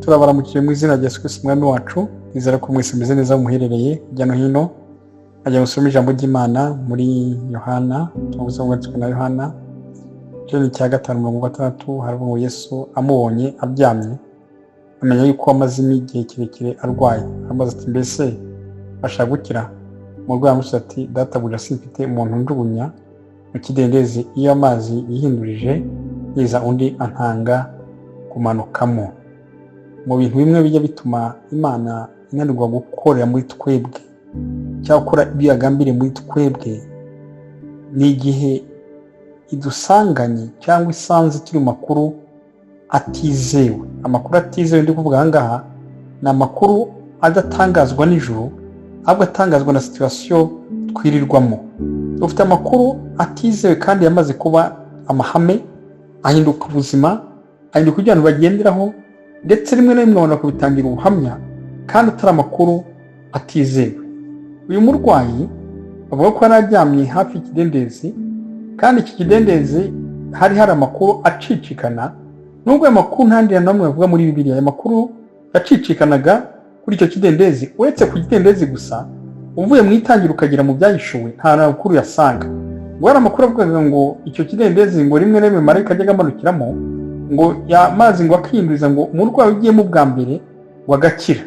Turabaramukije mu izina rya Yesu Kristo Umwami wacu. Nizera ko mwese mumeze neza aho muherereye hirya no hino. Ajya gusoma ijambo ry'Imana muri Yohana, ubuzima bwanditswe na Yohana, igice cya 5 mirongo 6, haravuga ngo Yesu amubonye aryamye, amenya yuko amaze igihe kirekire arwaye. Aramubaza ati: "Mbese ashaka gukira?" Umurwayi aramusubiza ati: "Databuja, simfite umuntu unjugunya mu kidendezi iyo amazi yihindurije, yiza undi antanga kumanukamo." Mu bintu bimwe bijya bituma Imana inanirwa gukorera muri twebwe cyangwa gukora ibyo yagambiriye muri twebwe, ni igihe idusanganye cyangwa isanze turi mu makuru atizewe. Amakuru atizewe ndi kuvuga aha ngaha ni amakuru adatangazwa nijoro, ahubwo atangazwa na situation twirirwamo. Dufite amakuru atizewe kandi yamaze kuba amahame, ahinduka ubuzima, ahinduka ibyo abantu bagenderaho, ndetse rimwe na rimwe babona kubitangira ubuhamya kandi atari amakuru atizewe. Uyu murwayi bavuga ko yari aryamye hafi y'ikidendezi, kandi iki kidendezi hari amakuru acicikana, nubwo ayo makuru nta na namwe bavuga muri Bibiliya. Ayo makuru yacicikanaga kuri icyo kidendezi, uretse ku kidendezi gusa, uvuye mu Itangira ukagera mu Byahishuwe, nta makuru yasanga. Ngo hari amakuru avugaga ngo icyo kidendezi, ngo rimwe na rimwe marayika ajyaga amanukiramo, ngo amazi ngo akihinduriza, ngo umurwayi ugiyemo bwa mbere ngo agakira.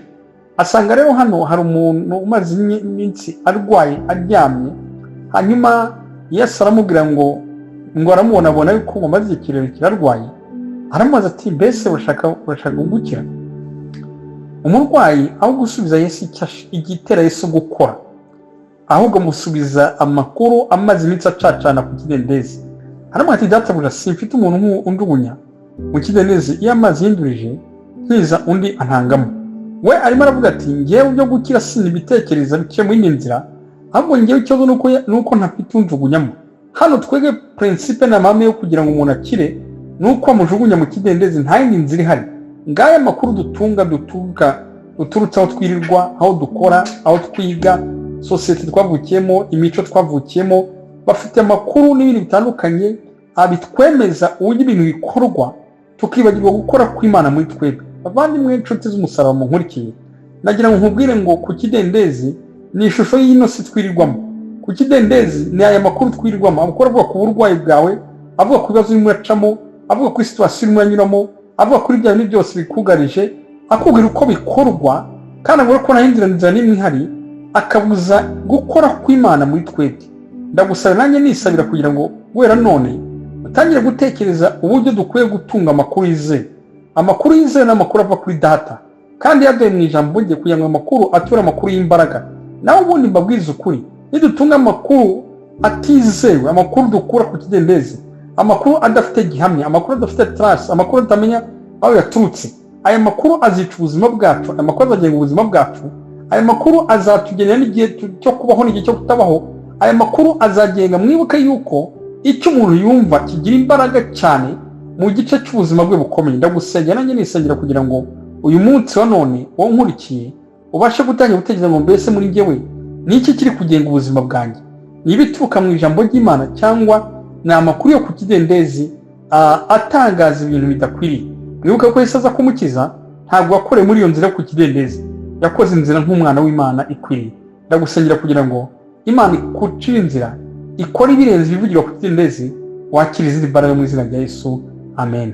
Asanga rero hano hari umuntu umaze iminsi arwaye aryamye. Hanyuma Yesu aramubwira ngo aramubona, abona yuko ngo amaze igihe kirekire arwaye, aramubaza ati: "Mbese urashaka gukira?" Umurwayi, aho gusubiza Yesu igitera Yesu gukora, ahubwo amusubiza amakuru amaze iminsi acacana ku kidendezi. Aramubwira ati: "Databuja, simfite umuntu unjugunya mu kidendezi iyo amazi yindurije, nkiza undi antangamo." We arimo aravuga ati: "Ngewe byo gukira sinibitekereza biciye mu yindi nzira, ahubwo ngewe ikibazo nuko ntafite unjugunyamo." Hano twebwe principe n'amahame yo kugira ngo umuntu akire ni uko amujugunya mu kidendezi, nta yindi nzira ihari. Ngaya amakuru dutunga, duturuka, duturutse aho twirirwa, aho dukora, aho twiga, sosiyete twavukiyemo, imico twavukiyemo, bafite amakuru n'ibindi bitandukanye bitwemeza uburyo ibintu bikorwa, tukibagirwa gukora kw'Imana muri twebwe. Bavandimwe, inshuti z'umusaraba munkurikiye, nagira ngo nkubwire ngo ku kidendezi ni ishusho y'ino si twirirwamo. Ku kidendezi ni aya makuru twirirwamo, amakuru avuga ku burwayi bwawe, avuga ku bibazo urimo uracamo, avuga kuri situation urimo uranyuramo, avuga kuri bya bintu byose bikugarije, akubwira uko bikorwa, kandi avuga ko nta yindi nzira n'imwe ihari, akabuza gukora kw'Imana muri twebwe. Ndagusaba, nanjye nisabira, kugira ngo guhera none utangire gutekereza uburyo dukwiye gutunga amakuru yizewe. Amakuru yizewe ni amakuru ava kuri Data kandi yaduye mu ijambo rye, kugira ngo amakuru ature amakuru y'imbaraga. Nawe ubundi mbabwiza ukuri, nidutunga amakuru atizewe, amakuru dukura ku kidendezi, amakuru adafite gihamya, amakuru adafite trace, amakuru atamenya aho yaturutse, aya makuru azica ubuzima bwacu, aya makuru azagenga ubuzima bwacu, aya makuru azatugenera n'igihe cyo kubaho n'igihe cyo kutabaho, aya makuru azagenga. Mwibuke yuko icyo umuntu yumva kigira imbaraga cyane mu gice cy'ubuzima bwe bukomeye. Ndagusengera, nanjye nisengera, kugira ngo uyu munsi wa none, wowe nkurikiye, ubashe gutangira gutekereza ngo: "Mbese muri njyewe ni iki kiri kugenga ubuzima bwanjye? Ni ibituruka mu ijambo ry'Imana cyangwa ni amakuru yo ku kidendezi atangaza ibintu bidakwiriye?" Mwibuke ko Yesu aza kumukiza ntabwo wakoreye muri iyo nzira yo ku kidendezi, yakoze inzira nk'umwana w'Imana ikwiriye. Ndagusengera kugira ngo Imana ikucire inzira, ikore ibirenze ibivugirwa ku kidendezi, wakira izindi mbaraga mu izina rya Yesu. Amen.